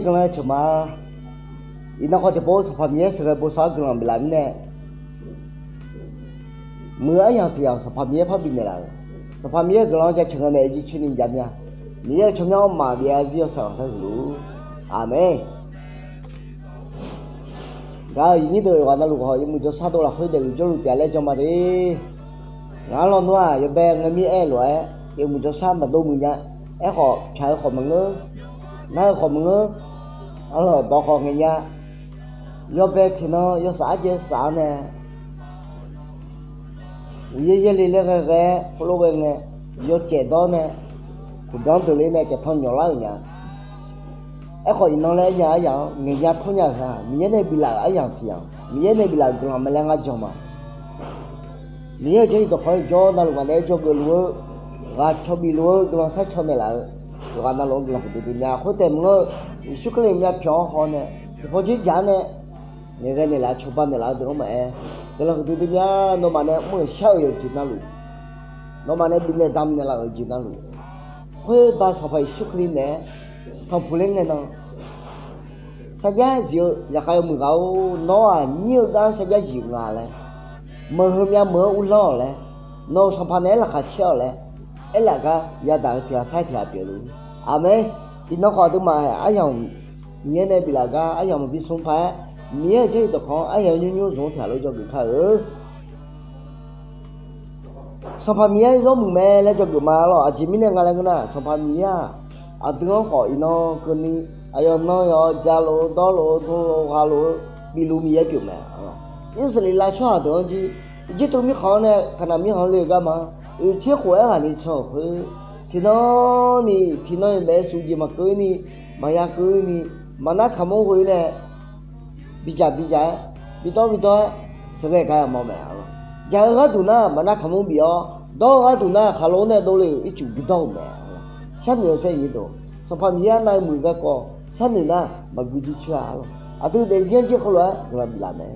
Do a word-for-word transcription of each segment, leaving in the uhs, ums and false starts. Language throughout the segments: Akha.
guiqlanq-aer ceuq ma. Iqnan khawf tiqpov Sanqpaq Miqyaer sheuqghae bosav-awr guiqlanq biflaf mirnae, muiq-eu aryamq tiq yamq Sanqpaq Miqyaer parbi naeqlaf-euq, Sanqpaq Miqyaer-euq guiqlanq-anr jaceuq ngae mae, irjir coer ni jav mya. Miqyaer-euq tsawrmyanr-anr maqbyav-eu zarzir yawshaef khanqsaer huiq luf-ur. Aqmeq. Gaq-euq iqnyir deuq yawqghaq navluf khawf yawmuiq jawrshar dov lafkhoer daefluf jawrluf taef-a laer jan ma de. Ngaq-anr lawnmr-aq yawbae ngae mir aer-eu lof-aer yawmuiq jawrshar maqdov muiq nya. Aerkhawf pyaq-eu khawf maqngeur, nar-eu khawf maqngeur, arlawq dawq khawf ngaeq nya. Yawbae tiqnan yawsaf arjaev saf-awr nae, uqyaer yaerle laer ghae ghae-aer khoerlof ghae ngae, yawcaef dawr nae, uqbyanr deuq ler nae caevtan nyawflar-euq nya. Aerkhawf iqnan laer aernya aryamq-anr ngaeqnya tawrnya-euq ha, Miqyaer nae biflaf-euq aryamq tiq yamq, Miqyaer nae biflaf-euq guiqlanq mae laer ngar jan ma. Miqyaer-euq jarlif dawqkawq-aer jawr navluf ngaq naeq-aer dzawgeuf luf-eu, ghaq cawbif luf-eu guiqlanq sharcaw naeqlaf-eu, yawqghaq navluf-anr guiqlanq huiqdui dui mya. Khoertaef maqngeur-eu, Yeqsur Kali myavpyawq-anr haw nae tiqpawf dzerdzaq-anr nae ngaeqghae naeqlaf-eu cawba naeqlaf-eu deuq-anr maqaer, guiqlanq huiqdui dui mya. Nawmaf nae mr-euq shar-euq yawqjeq navluf, nawmaf nae bifnaeq damq naeqlaf-euq jeq navluf, khoerba Sanqpaq Yeqsur Kali naeq-aer tanqpuq ler ngae nan, sarjax zif-eu zaqkhav yawmuiq ghaq-or, nawr-aq nyir-eu gar sarjax zif-eu nga laer, meuq heu myav meuq-anr uvlanr-awq laer, nawq-euq Sanqpaq naeq-aer laqkhaq caer-awq laer aerlaf gar yadaq-eu tiq ghaq sar tiq ghaq pyeuf luf-ur. Aqmeq. Iqnan khawf aqduimaf-aer aryamq Miqyaer nae biflaf gar aryamq maqbi smr paq-aer, Miqyaer-euq jarlif dawqkawq-anr aryamq nymr nymr zmq-anr tiq ghaq lof dzawgeuf kar-eu. Sanqpaq Miqyaer zawr muiq mae laer dzawgeuf ma lawq. Aqjeq mirnae nga laer ngeur nar, Sanqpaq Miqyaer-aq, aqdui-anr khawf iqnan keuvni aqyawf nan yawq-awr jalof-eu dawrlof-eu dmlof-eu ghaqlof-eu bifluf Miqyaer pyeuf mae. Irsaqleqlav tsawrhaq deuq-anr jir, Irjirtuv mirkhanq-anr nae Kaqnaq mirkhanq-anr le-eu garma, oeq tser khof-aer ghaq ni can-euq khoer, tiqnan ni tiqnan-iq maeqsuq jeq maqkeuv-ir ni, maqya keuv-ir ni, maqnar kaqmur ghoe-ir nae bidzaq bidzaq-aer, bidawr bidawr-aer sheuqghae gar yamawr mae. Jaq-eu gharduq nar maqnar kaqmur bif-awr, dawr-eu gharduq nar khaqlo-anr nae dovle-euq ircuf bidawr-euq mae. Sharnoeq-eu saer nyiq deuq, Sanqpaq Miqyaer arnav-eu muiq garkawv sharnoeq nar maqgui jircoer-a lawq. Aqdui daefzir-anr jir heulof-aer guiqlanq biflaf mae.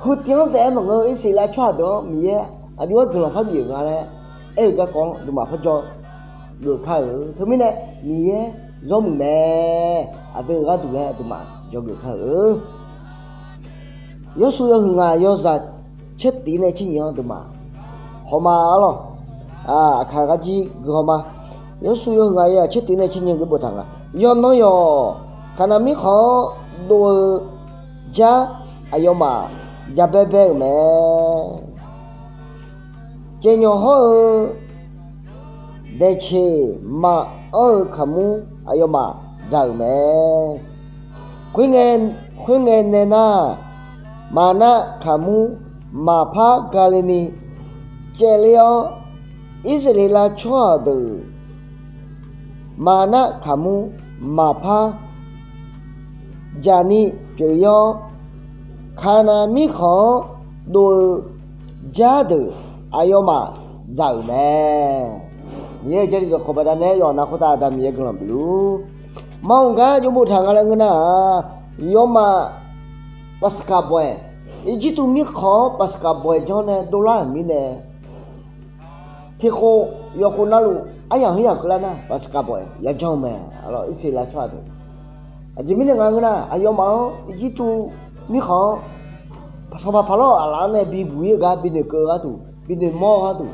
Heu tiv-anr daef-aer maqngeur-eu Irsaqleqlav tsawrhaq deuq-anr Miqyaer aqjox-aer guiqlanq parbi-euq nga laer aer-eu garkawv-anr aqduimaf parjawr geuf kar-euq. Teumirnae Miqyaer zawr muiq mae. Aqdui-euq gharduq laer aqduimaf dzawgeuf kar-euq. Yawrsuv yawhuiq ngaq yawzaq tser tif nae tser nyiq-anr aqduimaf hawma arlawq. Aqkaq gharjir guihaw ma. Yawrsuv yawhuiq ngaq yawzaq tser tif nae tser nyiq-anr gui boftaq nga. Yawqnan yawq, Kaqnaq mirkhanq-anr dov-eu jar aqyawfmaf jabae bae-euq mae. Caevnyawq hawr-eu daeqceq maqanr-eu kaqmur aqyawfmaf dzaq-euq mae. Khoerngae, khoerngae nae nar, maqnar kaqmur maqpar gale ni caevler-awr, Irsaqleqlav tsawrhaq deuq maqnar kaqmur maqpar jaqni pyeuf-ir-awr, Kaqnaq mirkhanq-anr dov-eu jar deuq aqyawfmaf dzaq-euq mae. Miqyaer-euq jarlif dawqkawq baqdanae yawf nar khoertav Aqda Miqyaer guiqlanq bif luf-ur. Maqanr gar jov boftaq nga laer ngeur nar-aq, yawmaf Paqsaqkaq bawq-aeq, Irjirtuv mirkhanq-anr Paqsaqkaq bawq-aeq janr nae dovlar-euq mirnae, tiqkhof yawkhof navluf aryamq huiryamq keuvlar nar Paqsaqkaq bawq-aeq yajanr-eu mae. Irsaqleqlav tsawrhaq deuq, aqjeq mirnae nga ngeur nar, aqyawfmaf-anr Irjirtuv mirkhanq-anr Sanqpaq Paqlawr-euq aqlaf-anr nae bibuq-ir-eu gar binoeq keuv-eu gharduq, binoeq mawr-eu gharduq,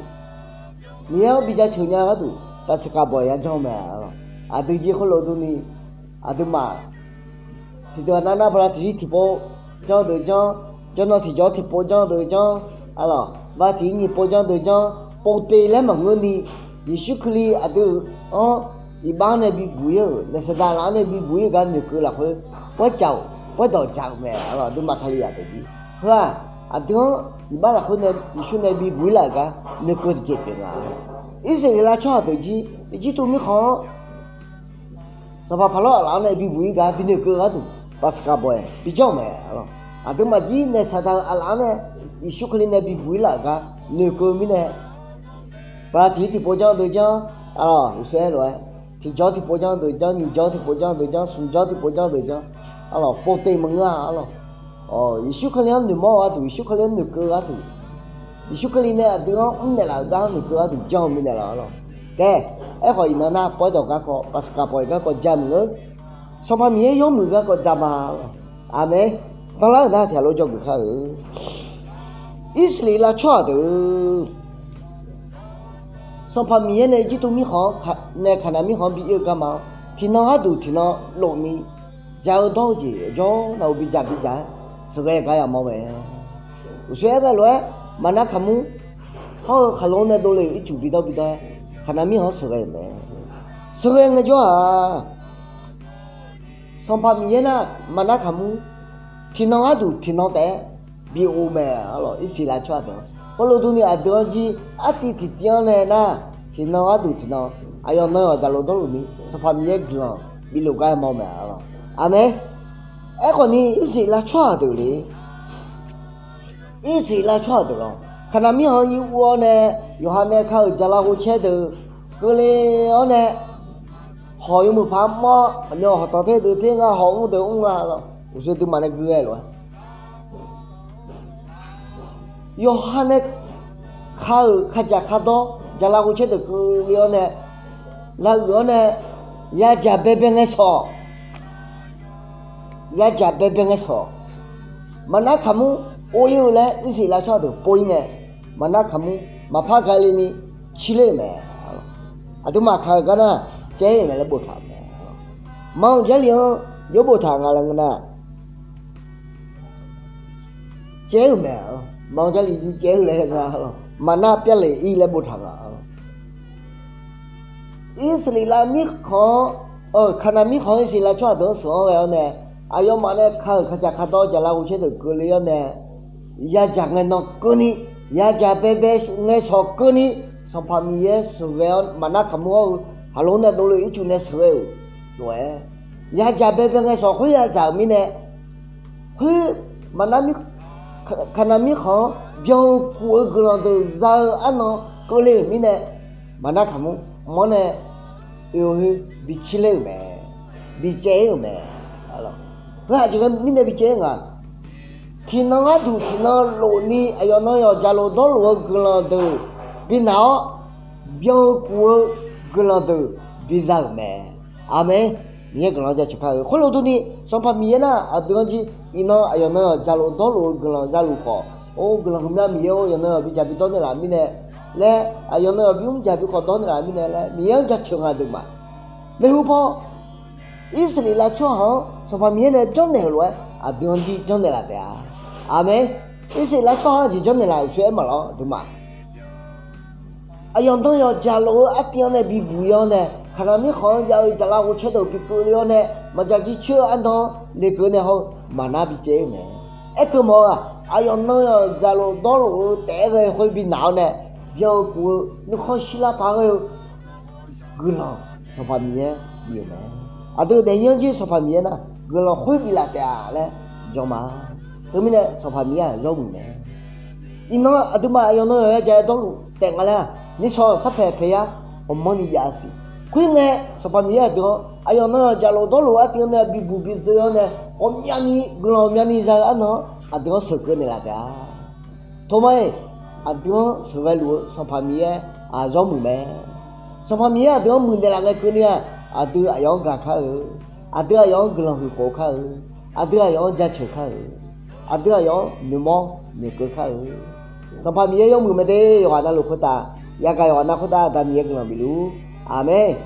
Miqyaer-anr bijaceuq nya-eu gharduq Paqsaqkaq bawq-aeq yajanr-eu mae. Aqduiq jeq khoerlof durni, aqduimaf tiqdeuq aqnav nar bala tiqzir tiqpov janr-eu deuq janr, jawrnan tiqjawr tiqpov janr-eu deuq janr, arlawq bala tiqzir nyiq pov janr-eu deuq janr, pov te laer maqngeur ni, Yeqsur Kali aqdui-anr iqbax-anr nae bibuq-ir-euq, naeq saqdaq laf-anr nae bibuq-ir-eu gar noeqkeuv lafkhoer, paer caf-euq paer dawq dzaq-euq mae. Arlawq aqduimaf Kalizaq deuq jir heu-aq, aqdui-anr iqbax lafkhoer nae Yeqsur nae bibuq-ir laf-euq gar noeqkeuv tiqjeq pyeuf nga. Irsaqleqlav tsawrhaq deuq jir Irjirtuv mirkhanq-anr Sanqpaq Paqlawr aqlaf-anr nae bibuq-ir gar binoeq keuv-eu gharduq Paqsaqkaq bawq-aeq bijanr-euq mae. Aqduimaf jir naeq saqdaq-eu aqlaf-anr nae Yeqsur Kali nae bibuq-ir laf-euq gar noeqkeuv mirnae, bala tiqzir tiqpov janr-eu deuq janr, arlawq uqshoe-aer lof-aer tiqjawr tiqpov janr-eu deuq janr, nyiq jawr tiqpov janr-eu deuq janr, smq jawr tiqpov janr-eu deuq janr, arlawq pov te maqngeur-a. Arlawq Yeqsur Kali-anr noeqmawr-eu gharduq, Yeqsur Kali-anr noeqkeuv-eu gharduq, Yeqsur Kali nae aqdui-anr mrnaeq laf-euq gar-anr noeqkeuv gharduq janr-eu mirnae laf. Arlawq taef, aerkhawf iqnan nar paer dawq garkawv Paqsaqkaq bawq-aeq garkawv ja maqngeur. Sanqpaq Miqyaer yawmuiq garkawv dzaq ma. Aqmeq. Danlar-euq nar tiqghaq lof jawrgeuf kar-eu, Irsaqleqlav tsawrhaq deuq-eu, Sanqpaq Miqyaer nae Irjirtuv mirkhanq-anr nae Kaqnaq mirkhanq-anr bi ir-eu garma-awr, tiqnan gharduq tiqnan lofni dzaq-eu dawr-eu jeq jawr nav-eu bidzaq bidzaq-aer sheuqghae gar yamawr mae. Uqshoe aer ghae lof-aer, maqnar kaqmur hawr-eu khaqlo-anr nae dovle-euq ircuf bidawr bidawr-aer, Kaqnaq mirkhanq-anr sheuqghae-euq mae. Sheuqghae ngaejawr-aq, Sanqpaq Miqyaer nar, maqnar kaqmur tiqnan gharduq tiqnan taef-aer bi of mae. Arlawq, Irsaqleqlav tsawrhaq deuq-anr khoerlof durni aqdui-anr jir artiv tiqtiv-anr nae nar, tiqnan gharduq tiqnan aqyawf nan yawq jaqlof dawrluf ni Sanqpaq Miqyaer guiqlanq bifluf gar mawr mae. Arlawq, aqmeq. Aerkhawf ni Irsaqleqlav tsawrhaq deuq le, Irsaqleqlav tsawrhaq deuq lawr, Kaqnaq mirkhanq-anr ir ur-awr nae, yawqha nae ka-euq jaqlaf ghovcaer deuq keuvle-awr nae, hawq yawmuiq paq-aer mawr-awr, aqmyan hawq tanq ter deuq ter nga, hawq mr deuq mr nga. Arlawq, uqshoe duimaf nae gui ghae lof-aer, yawqha nae ka-euq kajaq kadawr jaqlaf ghovcaer deuq keuvle-awr nae, lavuiq-awr nae, yadzaq baebae ngae shawq, yadzaq baebae ngae shawq, maqnar kaqmur ov ir-eu laer Irsaqleqlav tsawrhaq deuq pov ir ngae, maqnar kaqmur maqpar gale ni cirler-euq mae. Aqduimaf kaq-euq gar nar, caev-ir-euq mae laer boftaq-euq mae. Manq Jarlif-anr jawr boftaq nga laer ngeur nar, caev-ir-euq mae. Manq Jarlif jir caev-ir-eu laer nga. Maqnar pyavleq ir laer boftaq nga. Irsaqleqlav mirkhanq-anr, Kaqnaq mirkhanq-anr Irsaqleqlav tsawrhaq deuq-anr sheuq-anr ghae-awr nae, aqyawfmaf nae ka-euq kajaq kadawr jaqlaf ghovcaer deuq keuvle-awr nae, yadzaq ngae nan keuvni, yadzaq baebae ngae shawq keuvni, Sanqpaq Miqyaer sheuqghae-awr maqnar kaqmur hawr-eu khaqlo-anr nae dovle-euq ircuf nae sheuqghae-euq lof-aer, yadzaq baebae ngae shawq khoer yadzaq-euq mirnae, khoer maqnar, Kaqnaq mirkhanq-anr byan-eu kuf-eu guiqlanq deuq za-eu arnan keuvle-euq mirnae, maqnar kaqmur mawr nae oe-eu khoer bi cirler-euq mae, bi caev-ir-euq mae. Khoer aqjeq ghae mirnae bi caev-ir nga. Tiqnan gharduq tiqnan lofni aqyawf nan yawq jaqlof dawrluf-eu guiqlanq deuq bi naq-awr, byan-eu kuf-eu guiqlanq deuq bi za-euq mae. Aqmeq. Miqyaer guiqlanq-anr jaceuq kar-eu khoerlof durni, Sanqpaq Miqyaer nar aqdui-anr jir iqnan aqyawf nan yawq jaqlof dawrluf-eu guiqlanq za luf khawf, or guiqlanq heumya Miqyaer-or, yawqnan yawq bi jaq bi dawr naeqlaf mirnae laer, aqyawf nan yawq bi mr jaq bi khawf dawr naeqlaf mirnae laer Miqyaer-anr jaceuq nga deuq ma. Maeqhu paw, Irsaqleqlav tsawrhaq-anr Sanqpaq Miqyaer nae janrnaeq-euq lof-aer aqdui-anr jir janrnaeq laf taef-a. Aqmeq. Irsaqleqlav tsawrhaq-anr jeq janrnaeq laf-euq uqshoe aer maqlawr deuq ma. Aqyawf nan yawq jaqlof-eu artiv-anr nae bibuq-ir-awr nae, Kaqnaq mirkhanq-anr jav-eu jaqlaf ghovcaer deuq bi keuvle-awr nae, maqjaq jir coer-eu arnan-anr lekeuv nae hawr-eu maqnar bi caev-ir-euq mae. Aerkeuv mawf-eu-aq, aqyawf nan yawq jaqlof dawrluf-eu taef-aer ghae khoer bi naq-awr nae, byan-eu kuf-eu nuikhanr shirlar paq ghae-eu guiqlanq Sanqpaq Miqyaer bif-euq mae. Aqdui daefzir-anr jir Sanqpaq Miqyaer nar guiqlanq khoer biflaf taef-a laer jan ma. Teumirnae Sanqpaq Miqyaer-aq yawmuiq mae. Iqnan aqduimaf aqyawf nan yawq yajaq-aer dawrluf taef nga laer-aq, nishawq sarpaeq paeq yar ghawqmanrni jav-a siq. Khoerngae, Sanqpaq Miqyaer aqdui-anr aqyawf nan yawq jaqlof dawrluf-eu artiv-anr nae bibuq bidzeur-awr nae, ghawqmyavni guiqlanq ghawqmyavni za-eu arnan-anr aqdui-anr sheuqkeuv naeqlaf taef-a. Toma-iq, aqdui-anr sheuqghae luf-eu Sanqpaq Miqyaer-aq yawmuiq mae. Sanqpaq Miqyaer aqdui-anr muiqnaeq laf ngae keuvni-aq, aqdui aqyawf-anr gaq kar-eu, aqdui aqyawf-anr guiqlanq huiq khof kar-eu, aqdui aqyawf-anr jaceuq kar-eu, aqdui aqyawf-anr noeqmawr noeqkeuv kar-eu, Sanqpaq Miqyaer yawmuiq mae de. Yawqghaq navluf khoertav, yagaq yawqghaq nav khoertav Aqda Miqyaer guiqlanq bifluf-ur. Aqmeq.